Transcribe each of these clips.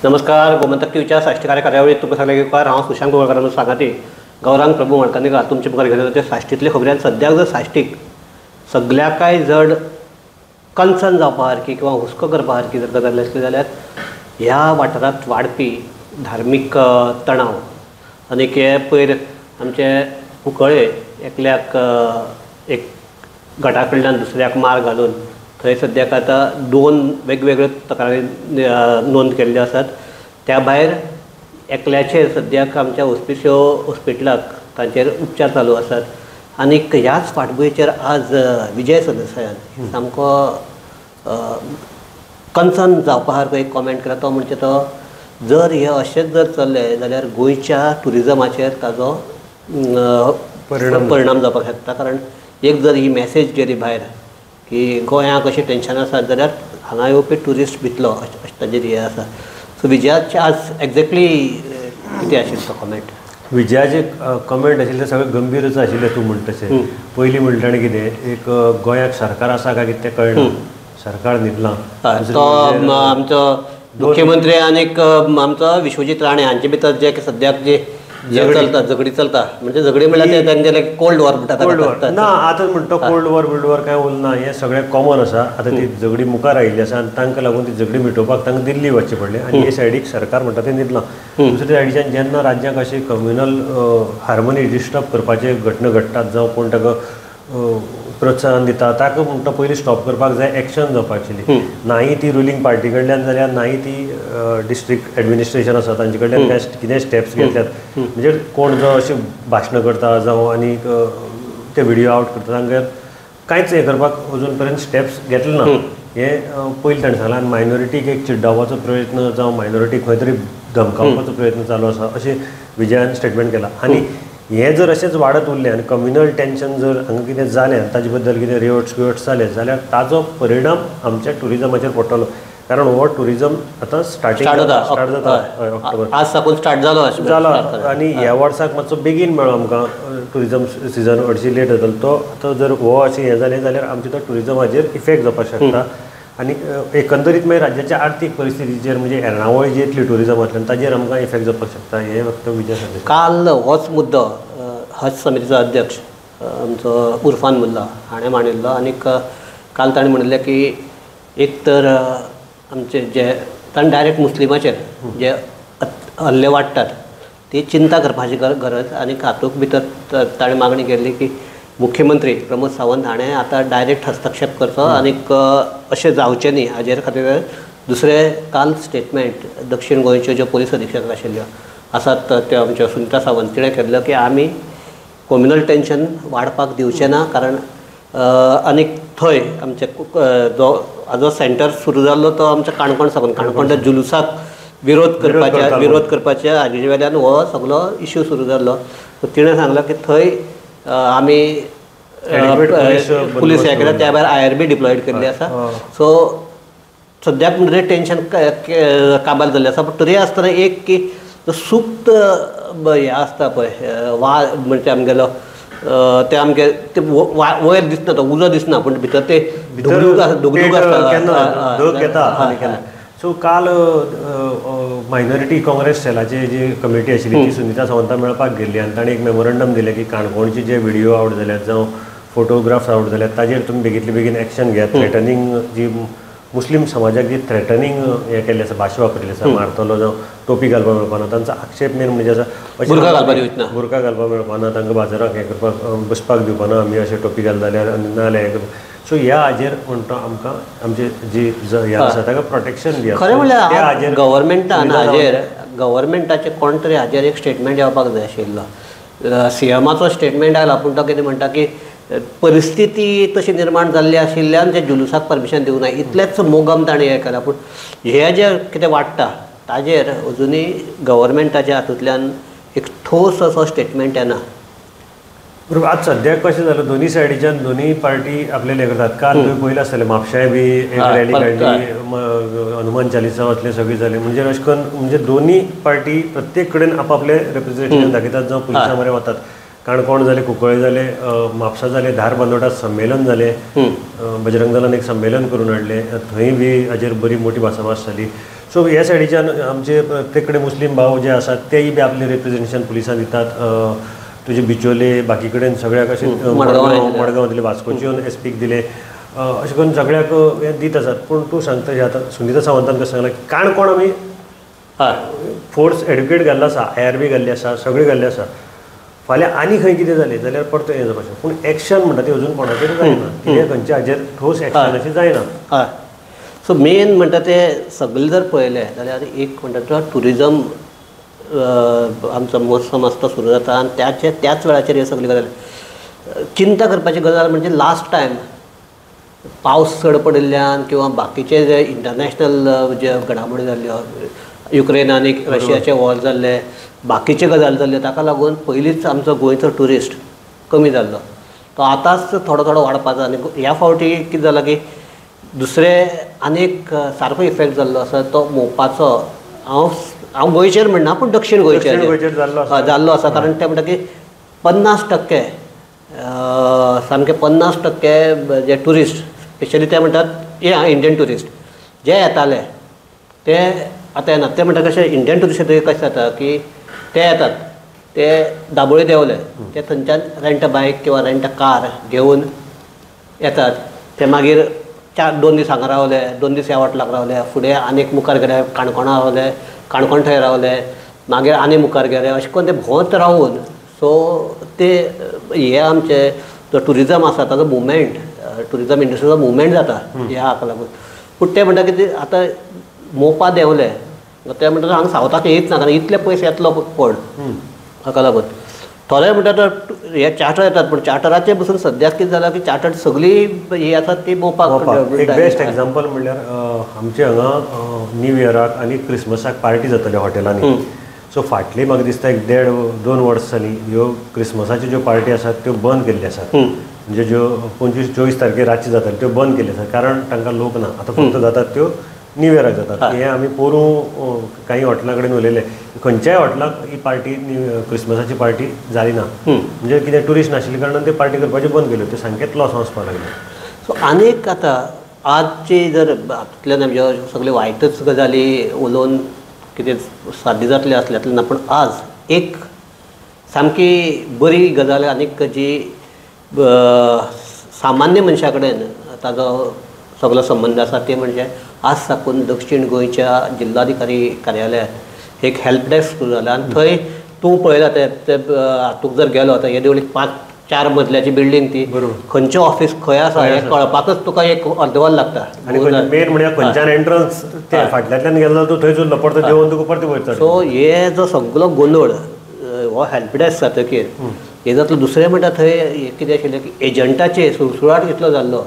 नमस्कार, गोमंतक टीव्हीच्या साश्टीकार कार्यावळीत तुमकां सगळ्यांक येवकार. हांव सुशांत गोवळकार सांगाती गौरांग प्रभू मणकर्णिकार तुमचे मुखार घेवन ते साश्टींतले खबरी. आनी सद्याक जर साश्टीक सगळ्या कांय जड कन्सर्न जावपा सारकी किंवा हुस्को करपा सारकी जर गजाल आसली जाल्यार ह्या वाठारांत वाडपी धार्मीक तणाव आनी हे पयर आमचे कुंकळे एकल्याक एक गटा कडल्यान दुसऱ्याक मार घालून थंय सद्याक आतां दोन वेगवेगळ्यो तक्रारी नोंद केल्ल्यो आसात. त्या भायर एकल्याचेर सद्याक आमच्या हॉस्पिश्यो हॉस्पिटलाक तांचेर उपचार चालू आसात. आनीक ह्याच फाटभुंयेचेर आज विजय सरदेसायान सामको कन्सर्न जावपा सारको एक कॉमेंट केला. तो म्हणजे तो जर हे अशेंच जर चल्लें जाल्यार गोंयच्या ट्युरिजमाचेर ताजो परिणाम जावपाक शकता. कारण एक जर ही मॅसेज गेली भायर की गोंयांक अशें टेंशन आसा जाल्यार हांगा येवपी ट्युरिस्ट भितलो अशें ताजेर हें आसा. सो विजयाचे आज एग्जॅक्टली कितें आशिल्लो तो कॉमेंट? विजयाचे कमेंट आशिल्ले सगळे गंभीरच आशिल्ले. तूं म्हणटा तशें पयलीं म्हणटा ताणें कितें एक गोंयाक सरकार आसा काय कितें तें कळना, सरकार न्हिदलां. तो आमचो मुख्यमंत्री आनीक आमचो विश्वजीत राणे हांचे भितर जे सद्याक जे चलता झगडी चलता, म्हणजे झगडी म्हणल्यार ते तांचे कोल्ड वॉर म्हणटा. कोल्ड वॉर ना आतां म्हणटा कोल्ड वॉर बिल्ड वॉर कांय उरना, हें सगळें कॉमन आसा. आतां ती झगडी मुखार आयिल्ली आसा आनी तांकां लागून ती झगडी मिटोवपाक तांकां दिल्ली वचचें पडलें आनी हे सायडीक सरकार म्हणटा तें न्हिदलां. दुसरे सायडीच्यान जेन्ना राज्याक अशें कम्युनल हार्मोनी डिस्टर्ब करपाचे घटना घडटात जावं कोण ताका प्रोत्साहन दिता ताका म्हणटा पयलीं स्टॉप करपाक जाय, एक्शन जावपाक आशिल्ली. नाही ती रुलींग पार्टी कडल्यान जाल्यार नाही ती डिस्ट्रिक्ट एडमिनिस्ट्रेशन आसा तांचे कडल्यान काय कितें स्टेप्स घेतल्यात. म्हणजे कोण जो अशें भाशणां करता जावं आनी ते व्हिडियो आवट करता तांकां कांयच हें करपाक अजून पर्यंत स्टेप्स घेतले ना हें पयलीं ताणें सांगलां. आनी मायनॉरिटीक एक चिड्डावपाचो प्रयत्न जावं मायनॉरिटीक खंय तरी धमकावपाचो प्रयत्न चालू आसा अशें विजयान स्टेटमेंट केलां. आनी हें जर अशेंच वाडत उरलें आनी कम्युनल टेंशन जर हांगा कितें जालें आनी ताजे बद्दल कितें रियोट्स बियोट्स जाले जाल्यार ताजो परिणाम आमच्या ट्युरिजमाचेर पडटलो. कारण हो ट्युरिजम आतां स्टार्टींग स्टार्ट जाता ऑक्टोबर आज साकून स्टार्ट जालो जालो आनी ह्या वर्साक मातसो बेगीन मेळ्ळो आमकां ट्युरिजम सिजन, हरशीं लेट जातालो तो. आतां जर हो अशें हें जालें जाल्यार आमच्या तो ट्युरिजमाचेर इफेक्ट जावपाक शकता आनी एकंदरीत मागीर राज्याच्या आर्थीक परिस्थितीचेर म्हणजे येणावळ जी येतली ट्युरिजमांतल्यान ताजेर आमकां इफेक्ट जावपाक शकता. हें फक्त विजय सरदेसाय. काल होच मुद्दो हज समितीचो अध्यक्ष आमचो उर्फान मुल्ला हाणें मांडिल्लो आनी काल ताणें म्हणिल्लें की एक तर आमचे जे ताणें डायरेक्ट मुस्लिमाचेर जे हल्ले वाडटात ती चिंता करपाची गरज. आनी हातूंत भितर ताणें मागणी केल्ली की मुख्यमंत्री प्रमोद सावंत हाणें आतां डायरेक्ट हस्तक्षेप करचो आनीक अशें जावचें न्ही हाजेर खातीर. दुसरें काल स्टेटमेंट दक्षिण गोंयच्यो ज्यो पोलीस अधिक्षक आशिल्ल्यो आसात त्यो आमच्यो सुनिता सावंत तिणें केल्लो की आमी कम्युनल टेंशन वाडपाक दिवचें ना. कारण आनीक थंय आमचे जो हाजो सेंटर सुरू जाल्लो तो आमच्या काणकोण साकून, काणकोणच्या जुलूसाक विरोध करपाच्या हाजे वेल्यान हो सगलो इश्यू सुरू जाल्लो. तिणें सांगलां की थंय आमी पुलीस हे केल्या, त्या भायर IRB diploid केल्ली आसा. सो सद्याक म्हणजे टेंशन काबार जाल्लें आसा. पूण तरी आसतना एक की सुप्त हें आसता पळय वा म्हणजे आमगेलो ते आमगे ते वयर दिसना, तो उजो दिसना पूण भितर ते धुकधूक आसता. सो काल मायनॉरिटी काँग्रेस सेलाची जी कमिटी आशिल्ली ती सुनिता सावंता मेळपाक गेल्ली आनी ताणें एक मेमोरंडम दिलें की काणकोणचे जे व्हिडियो आवट जाल्यात जावं फोटोग्राफ्स आवट जाल्यात ताजेर तुमी बेगींतले बेगीन एक्शन घेयात. थ्रेटनिंग जी मुस्लीम समाजाक जी थ्रेटनिंग हें केल्लें आसा, भाशा वापरिल्ली आसा, मारतलो जावं टोपी घालपाक मेळपाना, तांचो आक्षेप मेन म्हणजे आसा बुरका घालपाक मेळपाना, तांकां बाजाराक हें करपाक बसपाक दिवपाना आमी अशें टोपी घालता जाल्यार आनी नाजाल्यार हें करपाक. सो ह्या हाजेर म्हणटा आमकां आमचे जी हें आसा ताका प्रोटेक्शन दिया. खरें म्हणल्यार गव्हर्मेंटान हाजेर गव्हर्मेंटाचें कोण तरी हाजेर एक स्टेटमेंट येवपाक जाय आशिल्लो. सीएमाचो स्टेटमेंट आयला पूण तो कितें म्हणटा की परिस्थिती तशी निर्माण जाल्ली आशिल्ल्यान जे जुलूसाक परमिशन दिवंक ना इतलेंच मोगम ताणें हें केलां. पूण हें जें कितें वाडटा ताजेर अजुनूय गव्हर्मेंटाच्या हातूंतल्यान एक ठोस असो स्टेटमेंट येना. बरोबर. आज सद्याक कशें जालें दोनी सायडीच्यान दोनी पार्टी आपलें करतात. काल तुवें पळयलें आसतलें म्हापशाय बी एक रॅली काडली, हनुमान चालिसा वतलें सगळें जालें. म्हणजे अशें करून म्हणजे दोनी पार्टी प्रत्येक कडेन आपआपलें रिप्रेजेंटेशन दाखयतात जावं पुलिसां मरे वतात. काणकोण जालें, कुंकळे जालें, म्हापसा जालें, धारबांदोडा संमेलन जालें, बजरंग दलान एक संमेलन करून हाडलें, थंय बी हाजेर बरी मोठी भासाभास जाली. सो ह्या सायडीच्यान आमचे ते कडेन मुस्लीम भाव जे आसात तेय बी आपलें रिप्रेजेंटेशन पुलिसान दितात. तुजे बिचोले बाकी कडेन सगळ्याक अशें मडगांव दिले, वास्कोचे येवन एस पीक दिले, अशें करून सगळ्याक हें दीत आसात. पूण तूं सांगता जें आतां सुनिता सावंतान कशें सांगलां, काणकोण आमी फोर्स एडुकेट घाल्लो आसा, I R B घाल्ली आसा, सगळें घाल्लें आसा. फाल्यां आनी खंय कितें जालें जाल्यार परतें हें जावपाचें. पूण एक्शन म्हणटा तें अजून कोणाचेर जायना, कितें खंयच्या हाजेर ठोस एक्शन अशें जायना. हय, सो मेन म्हणटा तें सगळें जर पळयलें जाल्यार एक म्हणटा तो ट्युरिजम आमचो मोसम आसता सुरू जाता आनी त्याचे त्याच वेळाचेर हे सगळी गजाल चिंता करपाची गजाल म्हणजे लास्ट टायम पावस चड पडिल्ल्यान किंवा बाकीचे जे इंटरनॅशनल जे घडामोडी जाल्ल्यो, युक्रेन आनी रशियाचे वॉर जाल्ले, बाकीचे गजाल जाल्ले, ताका लागून पयलींच आमचो गोंयचो ट्युरिस्ट कमी जाल्लो, तो आतांच थोडो थोडो वाडपाचो. आनी ह्या फावटी कितें जालां की दुसरे आनीक सारको इफेक्ट जाल्लो आसा तो मोपाचो. हांव हांव गोंयचेर म्हणना पूण दक्षिण गोंयचेर जाल्लो आसा, कारण ते म्हणटा की 50% सामके 50% जे ट्युरिस्ट स्पेशली ते म्हणटात हे इंडियन ट्युरिस्ट जे येताले ते आतां येनात. ते म्हणटा कशें इंडियन ट्युरिस्ट कशें जाता की ते येतात ते दाबोळी देंवले ते थंयच्यान रेंट अ बायक किंवा रेंट अ कार घेवन येतात, ते मागीर 4-2 दीस हांगा रावले, 2 दीस ह्या हॉटेलाक रावले, फुडें आनीक मुखार गेले काणकोणा रावले, काणकोण थंय रावले, मागीर आनी मुखार गेले, अशें करून ते भोंवत रावून सो ते हे आमचे जो ट्युरिजम आसा ताजो मुवमेंट, ट्युरिजम इंडस्ट्रीचो मुवमेंट जाता ह्या हाका लागून. पूण ते म्हणटा की आतां मोपा देंवले ते म्हणटा हांगा सावथाक येयच ना, कारण इतले पयस येतलो कोण हाका लागून. थोडे म्हणटा तर हे चार्टर येतात, पूण चार्टराचे पसून सद्याक कितें जालां की चार्टर सगळी ही आसा ती मोपाक. एक बेस्ट एग्जाम्पल म्हणल्यार आमचे हांगा न्यू इयराक आनी क्रिसमसाक पार्टी जाताली हॉटेलांनी. सो फाटली म्हाका दिसता एक 1.5-2 वर्स जालीं ह्यो क्रिसमसाच्यो ज्यो पार्टी आसात त्यो बंद केल्ल्यो आसात. म्हणजे ज्यो 25-24 तारखेर रातची जाताल्यो त्यो बंद केल्यो आसात, कारण तांकां लोक ना. आतां फक्त जातात त्यो न्यू इयराक जातात. हें आमी पोरूं कांय हॉटेलां कडेन उलयले, खंयच्याय हॉटेलाक ही पार्टी क्रिसमसाची पार्टी जाली ना, म्हणजे कितें ट्युरिस्ट नाशिल्ले कारणान ते पार्टी करपाची बंद केल्यो, त्यो सामकेंच लॉस वचपाक लागले. सो आनीक आतां आजची जर हातूंतल्यान आमच्यो सगळ्यो वायटच गजाली उलोवन कितें साध्य जातलें आसल्यातलें ना, पूण आज एक सामकी बरी गजाल आनीक जी सामान्य मनशा कडेन ताजो सगळो संबंद आसा ते म्हणजे आज साकून दक्षिण गोंयच्या जिल्हाधिकारी कार्यालयांत एक हेल्प डेस्क सुरू जाला. आनी थंय तूं पळयला ते हातूंत जर गेलो आतां हे देवळी 5-4 मजल्याची बिल्डींग ती खंयचें ऑफिस खंय आसा हें कळपाकच तुका एक अर्द वर लागता. आनी मेन म्हणल्यार खंयच्यान एंट्रन्स ते फाटल्यांतल्यान गेलो तूं थंयच उरलो, परतो देंवन तुका परतें वयर चड. सो हे जो सगळो गोंदळ हो हेल्प डेस्क जातकीर हे जातलो. दुसरें म्हणटा थंय कितें आशिल्लें की एजंटाचेर सुळसुळाट इतलो जाल्लो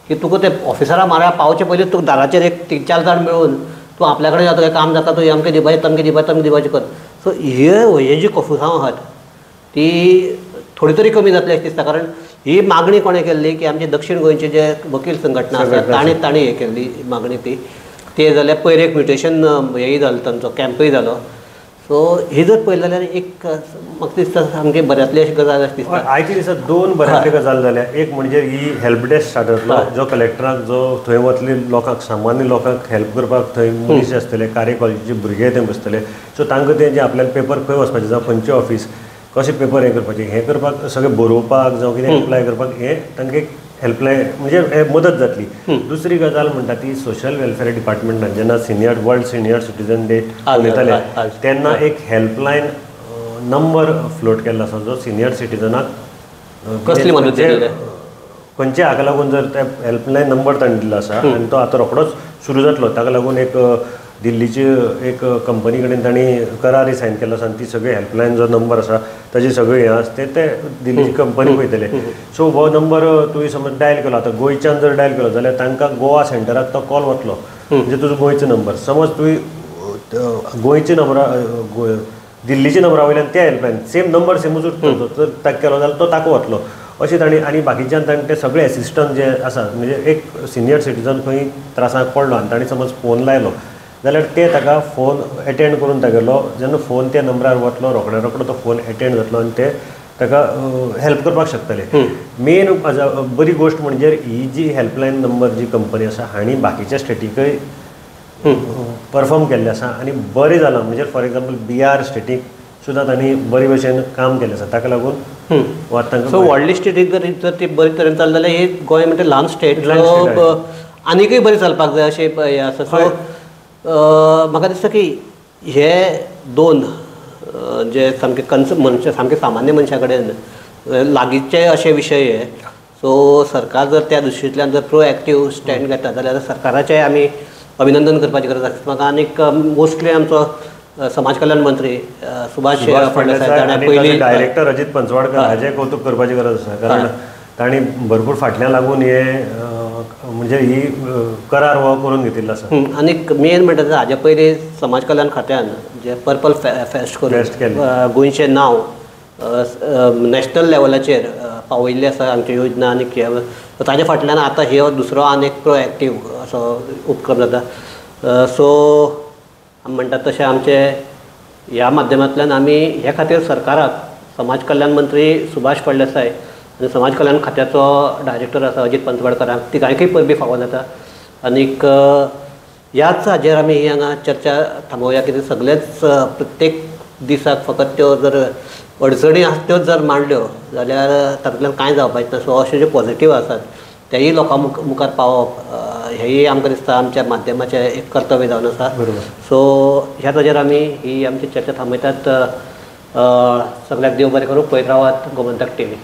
की तुका ते ऑफिसरा मारा पावचे पयलीं तुका दाराचेर एक 3-4 जाण मेळून तूं आपल्या कडेन जाता काम जाता, तूं अमकें दिवपाचें तमकें दिवपाचें तमकें दिवपाचें कर. सो हे जी कोफुसांव आहात ती थोडी तरी कमी जातली अशें दिसता, कारण ही मागणी कोणें केल्ली की आमचे दक्षिण गोंयचे जे वकील संघटना आसा ताणें ताणें हें केल्ली मागणी ती. ते जाल्यार पयर एक म्युटेशन हेय जालो तांचो कॅम्पय जालो. सो ही जर पळयलें जाल्यार एक म्हाका दिसता सामकी बऱ्यांतली अशी गजाल अशें दिसता. आयच्या दिसा 2 बऱ्यांतल्यो गजाल जाल्या. एक म्हणजे ही हेल्प डेस्क स्टार्ट जातलो, जो कलेक्टराक जो थंय वतले लोकांक सामान्य लोकांक हेल्प करपाक थंय मनीस आसतले, कार्य कॉलेजीचे भुरगे थंय बसतले. सो तांकां ते जे आपल्याला पेपर खंय वचपाचे जावं खंयचें ऑफिस कशें पेपर हें करपाचें हें करपाक सगळें बरोवपाक जावं कितें एप्लाय करपाक हें तांकां एक हेल्पलायन म्हणजे मदत जातली. दुसरी गजाल म्हणटा ती सोशल वेलफेअर डिपार्टमेंटान जेन्ना senior world senior citizen day मनयताले तेन्ना एक हेल्पलायन नंबर फ्लोट केल्लो आसा, जो सिनियर सिटीजनाक कसली मदत खंयच्या हाका लागून जर ते हेल्पलायन नंबर ताणें दिल्लो आसा आनी तो आतां रोखडोच सुरू जातलो. ताका लागून एक दिल्लीची एक कंपनी कडेन तांणी करारय सायन केल्लो आसा आनी ती सगळी हेल्पलायन जो नंबर आसा ताजे सगळे हें आसा ते ते दिल्लीची कंपनी पळयतले. सो हो नंबर तुवें समज डायल केलो, आतां गोंयच्यान जर डायल केलो जाल्यार तांकां गोवा सेंटराक तो कॉल वतलो, म्हणजे तुजो गोंयचो नंबर. समज तुवें गोंयच्या नंबरा दिल्लीच्या नंबरा वयल्यान त्या हेल्पलायन सेम नंबर सेमूच उरता, जर ताका केलो जाल्यार तो ताका वतलो अशें तांणी. आनी बाकीच्यान तांणी ते सगळे एसिस्टंट जे आसा म्हणजे एक सिनियर सिटीजन खंय त्रासाक पडलो आनी तांणी समज फोन लायलो जाल्यार ते ताका फोन एटेंड करून तागेलो जेन्ना फोन त्या नंबरार वतलो रोखड्या रोखडो तो फोन एटेंड जातलो आनी ते ताका हेल्प करपाक शकतले. मेन बरी गोश्ट म्हणजे ही जी हेल्पलायन नंबर जी कंपनी आसा हांणी बाकीच्या स्टेटीकय परफॉर्म केल्लें आसा आनी बरें जालां. म्हणजे फॉर एग्जाम्पल बिहार स्टेटीक सुद्दां तांणी बरे भशेन काम केलें आसा, ताका लागून तांकां सो व्हडली स्टेटीक जर ती बरे तरेन चल्ली जाल्यार ही गोंय म्हणजे ल्हान स्टेट आनीकय बरी चलपाक जाय अशें हें आसा. सो म्हाका दिसता की हे दोन जे सामके मनशां सामके सामान्य मनशा कडेन लागींचे अशे विशय हे. सो सरकार जर त्या दृश्टींतल्यान जर प्रोएक्टीव स्टँड घेता जाल्यार सरकाराचें आमी अभिनंदन करपाची गरज आसा. म्हाका आनीक मोस्टली आमचो समाज कल्याण मंत्री सुभाष फळदेसाय आनी पयलीं डायरेक्टर अजित पंचवाडकर हाजें कौतुक करपाची गरज आसा, कारण तांणी भरपूर फाटल्यान लागून हे म्हणजे ही करार हो करून घेतिल्लो आसा. आनीक मेन म्हणटा हाजे पयलीं समाज कल्याण खात्यान जे पर्पल फेस्ट करून गोंयचें नांव नॅशनल लेवलाचेर पावयिल्लें आसा, आमच्यो योजना आनी ताजे फाटल्यान आतां हे दुसरो आनी एक प्रोएक्टीव असो उपक्रम जाता. सो म्हणटात तशें आमचे ह्या माध्यमांतल्यान आमी हे खातीर सरकाराक समाज कल्याण मंत्री सुभाष फळदेसाय आनी समाज कल्याण खात्याचो डायरेक्टर आसा अजित पंचवाडकरांक तिगांकय परबी फावो जाता. आनीक ह्याच हाजेर आमी ही हांगा चर्चा थांबोवया कित्याक सगळेच प्रत्येक दिसाक फकत त्यो जर अडचणी आसा त्योच जर मांडल्यो जाल्यार तातूंतल्यान कांय जावपाचें ना. सो अशे जे पॉझिटीव आसात तेय लोकां मुखार पावप हेंय आमकां दिसता आमच्या माध्यमाचें एक कर्तव्य जावन आसा. सो ह्या ताजेर आमी ही आमची चर्चा थांबयतात. सगळ्याक देव बरें करूं. पळयत रावात गोमंतक टीव्ही.